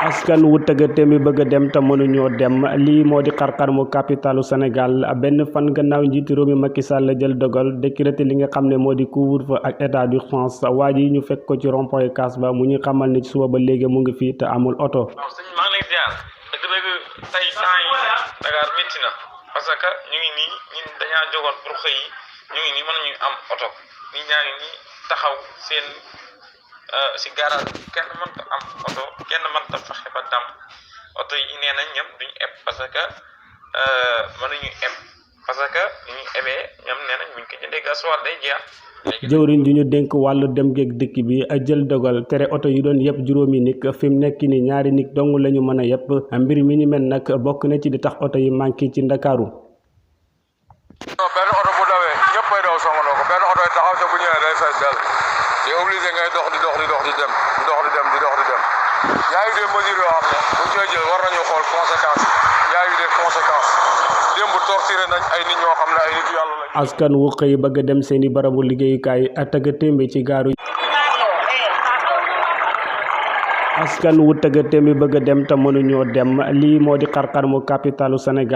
askan wu tëgate mi bëgg a dem te mënuñoo dem lii moo di xarxarmu capitalu Sénégal benn fan gannaaw njiitu réew mi Macky Sall jël dogal décrété li nga xam ne moo di couvre-feu ak état d'urgence waa ji ñu fekk ko ci rond-point Case ba mu ñu xamal ni suba ba léegi mu ngi fii te amul oto. waaw sëñ maa ngi lay ziar dëgg-dëgg tey temps yi Dakar métti na parce que ñu ngi nii ñun dañaa jógoon pour xëy ñu ngi nii mën nañu am oto nit ñaa ngi nii taxaw seen si garage bi kenn mënta am oto kenn mënta fexe ba dam oto yi nee nañ ñoom duñu eb parce que mënuñu eb parce que ñu ebee ñoom nee nañ buñ ko jëndee gasoil day jeex. jëwriñ ju ñu dénk wàllu dem géeg dëkk bi jël dogal tere oto yi doon yëpp juróomi nit fi mu nekk ni ñaari nit dong la ñu mën a yëpp mbir mi ñu mel nag bokk na ci di tax oto yi manqué ci Ndakaaru. benn oto bu dawee ñëppay daw songandoo ko benn oto yi taxaw te bu ñëwee day fees dell te obligé ngay dox di dem y a eu des mesures yoo xam ne bu ñu jël war nañu xool conséquences y a eu des conséquences démb torturé nañ ay nit ñoo xam ne ay nit yàlla lañ. askan wu xëy bëgg a dem seeni barabu liggéeyukaay tëgg témbe ci gaaru. askan wu tëgg témbe bëgg a dem te mënuñoo dem lii moo di xarxarmu capitalu Sénégal.